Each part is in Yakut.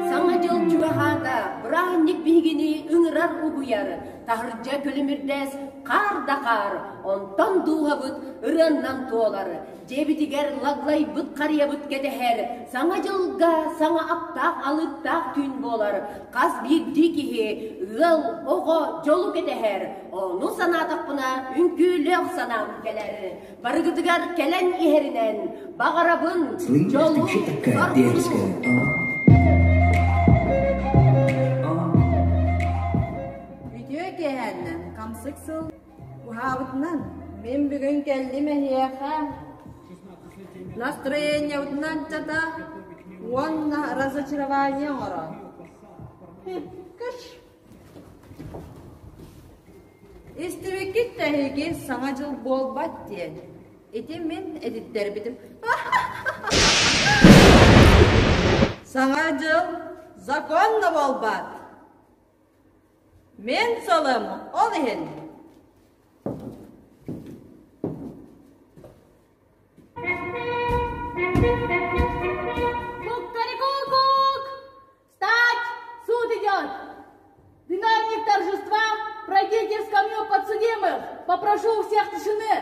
Саҥа дьыл чугаһаата, бырааһынньык биһигини ыҥырар угуйар, таһырдьа күлүмүрдэс хаар да хаар, онтон дууһабыт ырыаннан туолар, дьиэбитигэр лаглайбыт харыйабыт кэтэһэр, Саҥа дьылга саҥа аптаах алыптаах түүн буолар, хас биирдии киһи, ыал, оҕо дьолу кэтэһэр, ону санаатахпына үҥкүүлүөх санаам кэлэр. Барыгытыгар кэлэн иһэринэн баҕарабын Слышь, ты дьолу, вообще такая соргуну! дерзкая, а? А? Үтүө киэһэннэн хамсык сыл уһаабытынан мин бүгүн кэллим эһиэхэ настроениебытынан чата уонна разочарование оҥорон. Кыш! Истибиккит да эһиги Саҥа дьыл буолбат диэн. Ити мин этиттэрбитим. Саҥа дьыл законно буолбат. Мин сылым ол иһин. Кукареку-кук! Встать! Суд идет! Виновник торжества, пройдите в скамью подсудимых! Попрошу у всех тишины!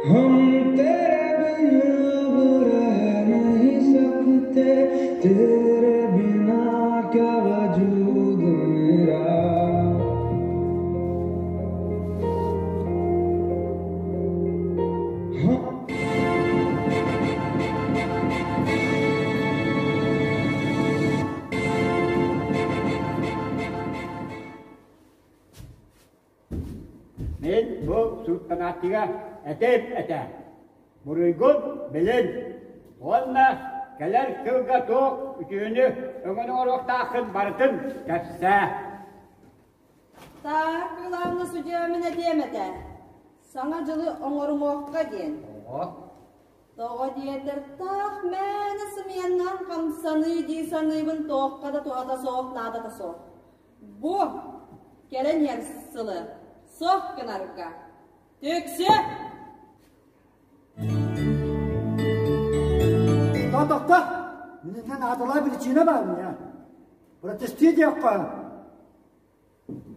हम तेरे बिना अब रह नहीं सकते तेरे बिना क्या वजूद मेरा Мин бу сууттанааччыга этиэм этэ: буруйгун билин уонна кэлэр сылга туох үтүөнү өҥөнү оҥоруохтааххын барытын кэпсээ. Так, главный судья мин этиэм этэ. Саҥа дьылы оҥорумуохха диэн. Тоҕо диэтэр таах мээнэ сымыйаннан хамсаныы дии саныыбын туохха да туһата суох наадата суох. Бу кэлэн иһэр сылы суох гынарга түксү! Тохто, тохто! Мининэн ааталаа причина баар меня. Протестуй диэххэ.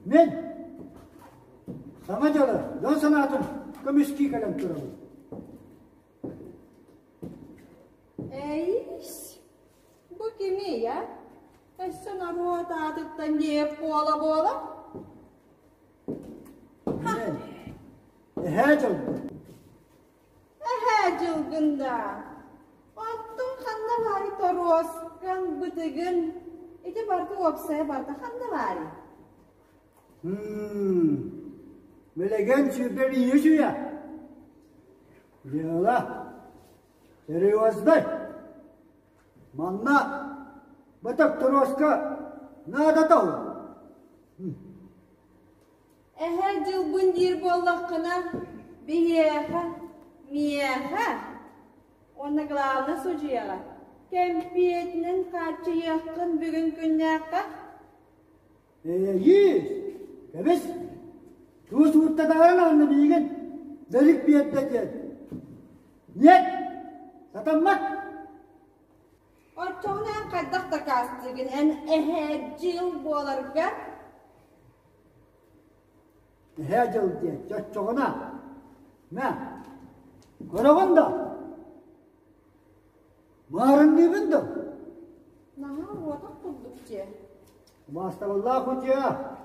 Мин саҥа дьылы дьон санаатын көмүскүү кэлэн турабын. Эйс, бу кимий, а? Өссө норуот аатыттан диэп буола-буола. Мин эһээ дьылбын. Эһээ дьылгын да. Оттон ханна баарый торуоскан, бытыгын? Ити барыта уопсайа барыта ханна баарый? Билигин сүүрбэ сүүйэ. Дьыала серьезнай. Манна бытык торуоска наадата ол. Эһээ дьылбын диир буоллаххына, биһиэхэ, миэхэ уонна главнай судьуйаҕа кэмпиэтинэн хааччыйыаххын бүгүн күннээххэ Эйиис, кэбис, туус ууртатаҕын анны миигин бэрик биэрдэ диэн. Нет, сатаммат. Оччоҕуна эн хайдах дакаастыыгын эн эһээ дьыл буоларга? Эһээ дьыл диэн чоччоҕуна. Мэ, көрөҕүн да? Маарынныыбын да? Наһаа уотах курдук дьиэ. Убаастабыллаах утуйа,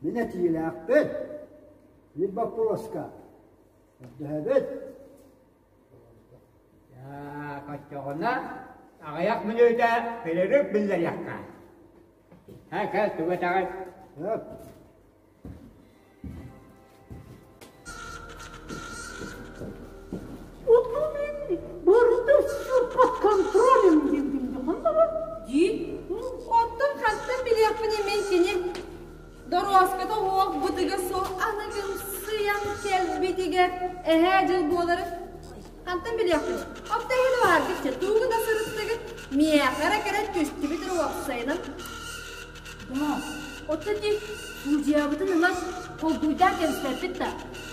мин этиилээхпин. Биир боппуруоска көрдөһөбүт. Оччоҕуна аҕыйах мүнүүтэ перерыв биллэриэххэ. Һэ, кэл, тугу этэҕин? Барыта все под контролем диэбитим Дии, оттон хантан билиэхпиний мин кини доруоската уох бытыга суох аныгымсыйан кэлбитигэр эһээ дьыл буоларын хантан билиэхпиний? Оттон эһиги бааргыт чэ тугу да сырыттыгыт миэхэ эрэ кэлэн түстүбүт эрэ уопсайынан. Да. Оттон ити судьуйабытын ылан холдуйдаан кэбиспэппит да,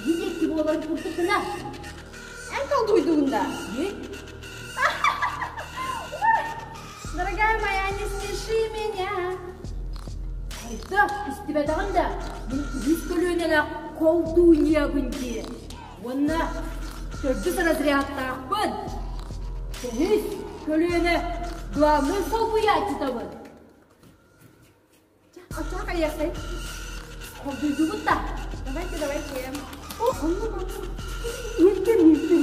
диэки буоларын курдук гына. Эн колдуйдугун да? Дорогая моя, не смеши меня. Хайдах истибэтэҕин да, мин үһүс көлүөнэлээх колдуньябын дии. Уонна төрдүс разрядтаахпын. Көһүс көлүөнэ главный солбуйааччытабын. Оччоҕо хайыаххай? Холдуйдубут да. Давайте, давайте. Оннук, оннук. Иһиттим, иһиттим.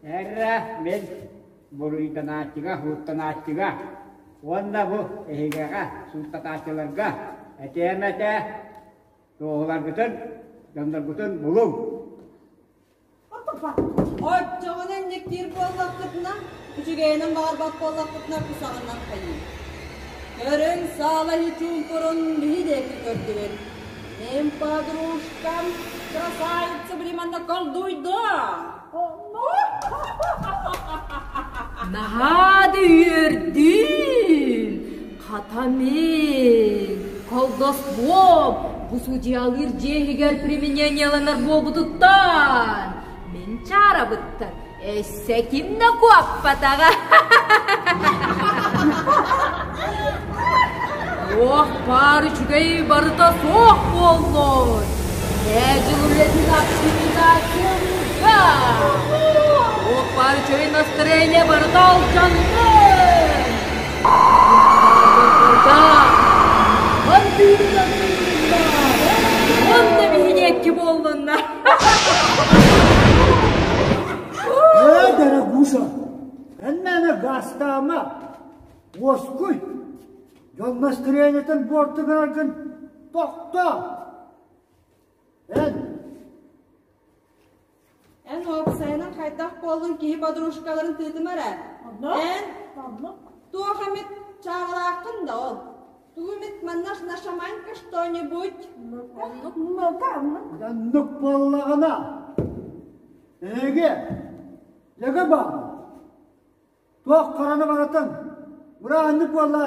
Эрэ мин буруйданааччыга, сууттанааччыга уонна бу эһигэҕэ сууттатааччыларга этиэм этэ, туоһуларгытын, дьонноргутун булуҥ. Оччоҕуна инниктиир буоллаххытына, үчүгэйинэн баҕарбат буоллаххытына кусаҕаннан хайыы. Көрүҥ, саала иһи чуумпурун биһи диэки көрдүбүт. Мин подружкам красавица временно колдуйда. Наһаа да үөрдүм! Хата мин колдовством бу судьялыыр дьиэ иһигэр применениеланар буолбутуттан мин чаарабыттан өссө ким да куоппатаҕа. Туох баар үчүгэй барыта суох буоллун! Дьыл үлэтин оптимизациялыырга! Туох баар үчүгэй настроение барыта алдьаннын! Уонна биһиниэкки буоллунна! Ээ, дорогуша, эн мээнэ гаастаама, уоскуй, дьон настроениетын буорту гынаргын тохтоо! Эн Эн уопсайынан хайдах буоллун киһи подружкаларын тыытыма эрэ. Эн туох эмит чааралааххын да ол. Тугу эмит манна нашаманька что-нибудь. Оннук буоллаҕына, эһиги лэгэ баар. Туох хараны барытын бырааһынньык буолла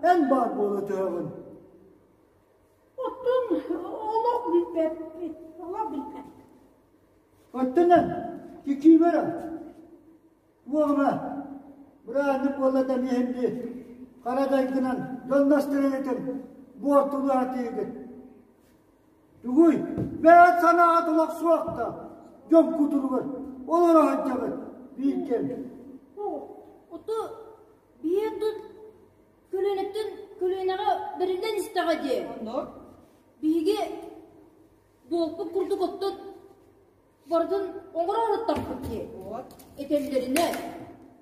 эн баар буола түһэҕин. Оттон олох билбэппит, олох билбэппит. Оттон эн кикиибэр уоҕума бырааһынньык буолла да эмиэ дии хара дайгынан дьон настырыытын буортулуу атыыгыт. Тугуй, бэйэт санааҕа олох суох да дьон кутуругар олоро сылдьабыт биир кэм. Ото биир тут көлүөнэттэн көлүөнэҕэ бэриллэн истэҕэ дии. Оннук. Биһиги буолбут курдук оттон барытын оҥоро оруттахпыт дии. Вот. Этэллэринэн.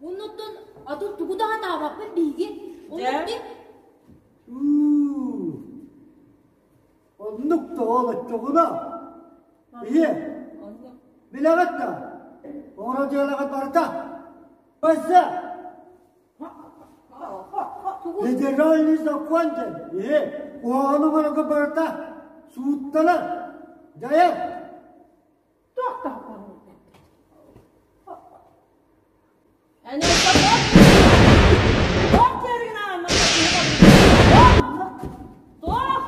Оннуттан атын тугу да хатаабаппыт биһиги. Дьэ. Оннук Уу, оннук да ол оччоҕуна. Ийэ, Оннук. билэҕит да, оҥоро дьыалаҕыт барыта. База! Федеральный закон диэн иһи куһаҕаны оҥорорго барыта сууттанар, дьайар. Туох да Эн Туох?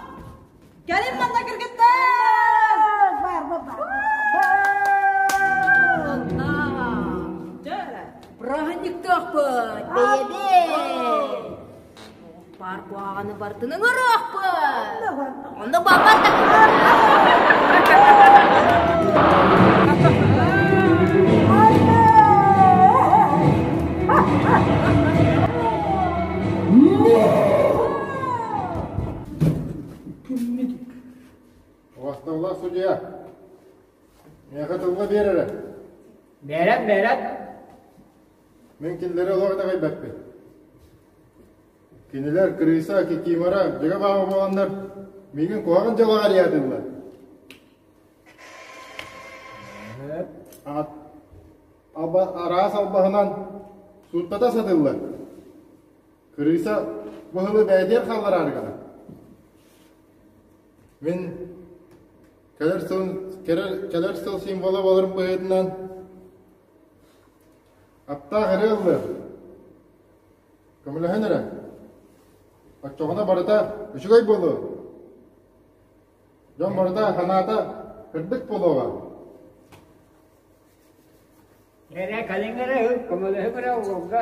Кэлин манна кыргыттар! Бар, бар, бар. Бырааһынньыктаахпыт, бэйэбит! Баар куһаҕаны барытын ыҥырыахпыт! Онно баабар да Убасталлаах судьуйа, миэхэ тылла биэр эрэ. Бэрэн, бэрэн. Мин кинилэри олох итэҕэйбэппин. Кинилэр Крыса, Кикимора, дьыга баама буоланнар миигин куһаҕан дьыалаҕа эрийээтиннэр. Араас албаһынан сууттата сатыыллар. Крыса быһылы бэйэтигэр хааллараары гынар. Мин кэлэр сыл, кэлэр сыл символа буоларым быһыытынан Аптаах эрэ ыллыам. Көмөлөһөн эрэ. Оччоҕуна барыта үчүгэй буолуо. Дьон барыта санаата кырдык буолуоҕа. Эрэ кэлиҥ эрэ, көмөлөһүҥ эрэ оҕолорго.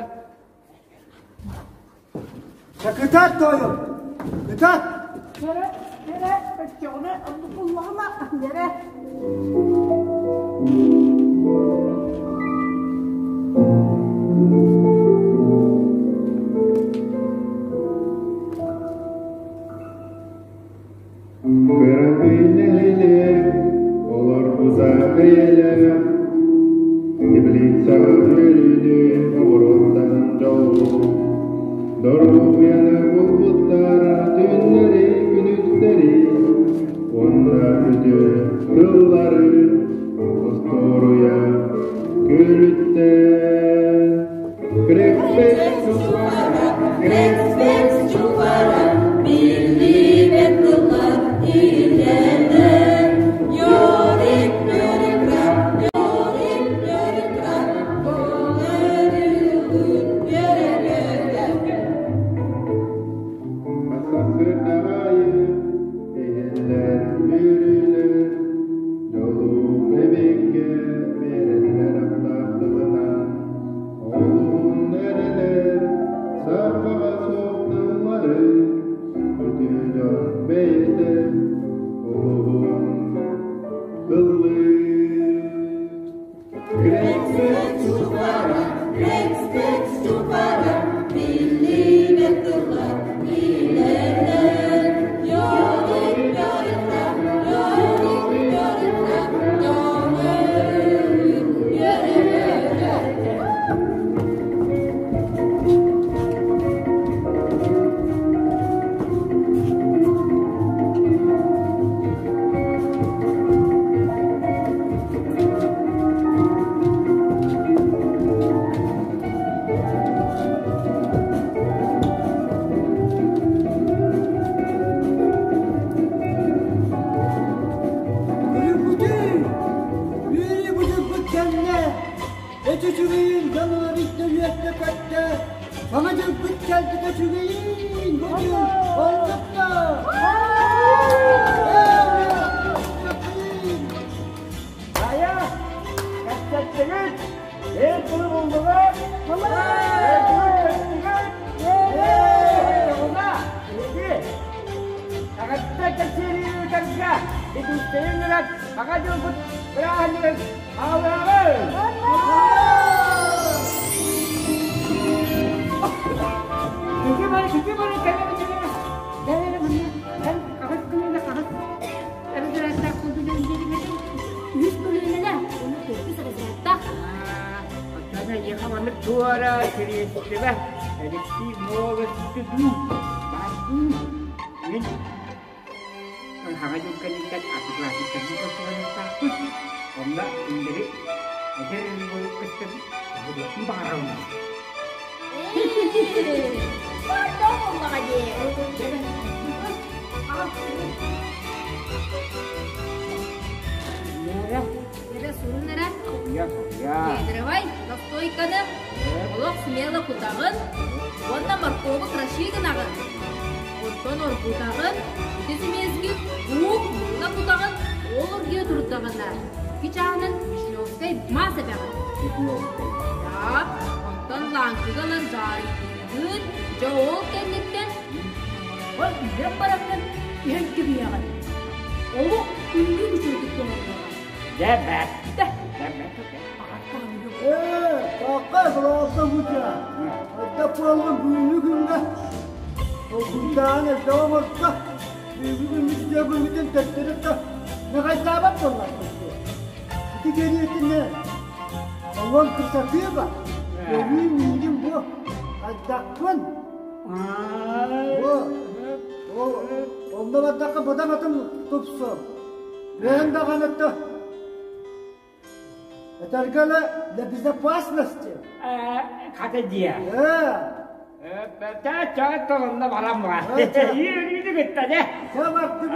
Кытаат тоойум! Кытаат! Эрэ, эрэ, оччоҕуна оннук буллаҕына, эрэ. Кыракый нэһилиэк олорбута үйэлээх, теплицаҕа үөрүүнү оҕуруоттан дьолу, доруобуйаны булбуттар түүннэри күнүстэри уонна үтүө тыллары остуоруйа күлүттэн. Креппес чупара, креппес чупара, биллибэт тыллар иилэнэр. Йорик нөрүкрат, йорик нөрүкрат, көҥөрүлүн үөрэ-үөрэ. Сарсыардаайы иһиллэр үөрүүлэр, дьолу эбиэккэ биэрэллэр аптаах тылынан. Олуһун эрэлэр, сарбаҕа суох тыллары, үтүө дьон бэйэтэ олуһун ыллыыр. Креппес чупара, креппес чупара, биллибэт тыллар иилэнэр. Йорик йорикра, йорик йорикра, көҥөрүлүн үөрэ-үөрэ. Үрүппүтүн, үөрүү-будурбут кэннэ, эт үчүгэйин дьон ыларыйда үөрдэ-көттө, саҥа дьылбыт кэлбитэ үчүгэйин, бу дьыл ордукта! Хайа, кэпсэттигит? Эр тылы буллугут? Эр тылы көттүгүт? Оччоҕуна, эһиги Эҕэрдэ кэпсиэри ыытарга итиистэйин ылан Саҥа дьылбыт бырааһынньыгын хаалыаҕыҥ! Ити бары, ити бары кэлэн кэлэн кэлэн эн хаһыс көлүөнэ хаһыс разрядтаах курдук Үһүс көлүөнэлэр уонна төрдүс разрядтаах. Оттон эйиэхэ маннык туора сириэстибэ Алексей молодцы дуу баар дуу мин Хаҥа дьыл кэнниттэн одноклассниктарбын көрсүбэтэхтаахпын. Онно кинилэри эдэр кыттан оҕолуохпун баҕарабын. Бардоо буоллаҕа дии. Лера. Лера сурун эрэ. Суруйа, суруйа. Кедровай настойканы олох смело кутаҕын уонна моркову кроши гынаҕын. Оттон оргутаҕын, ити симиэсгин уук мыыла кутаҕын, ол оргуйа турдаҕына, икки чааһынан вишневскай маас эбэҕин. Вишневскай. Да, онтон лааҥкыга ылан дьаарыйдыыгын, дьэ ол кэнниттэн ол иһэн бараҥҥын иһэн кэбиһэҕин. Олох күндү үчүгэйдик толордоҕо. Дьэ бэрт. Дьэ бэрт. Ээ, тоққа солоосо бутя. Отта буолла бүгүҥҥү күҥҥэ толкуйдаан элбэҕи оҥордо. Бүгүҥҥү күммүт үтүө күммүтүн төттөрү да нахайдаабат буоллахпыт дуо? Ити кэриэтинэ олон кырсатыыба өрүү миигин бу хайдахпын бу онно бардахха быдан атым тупсу. Бэйэм даҕаны Этэргэ для безопасности. Хата диэ. Та ча толонно барам ба. Үөрүүнү кытта дэ. Ча бардыбыт.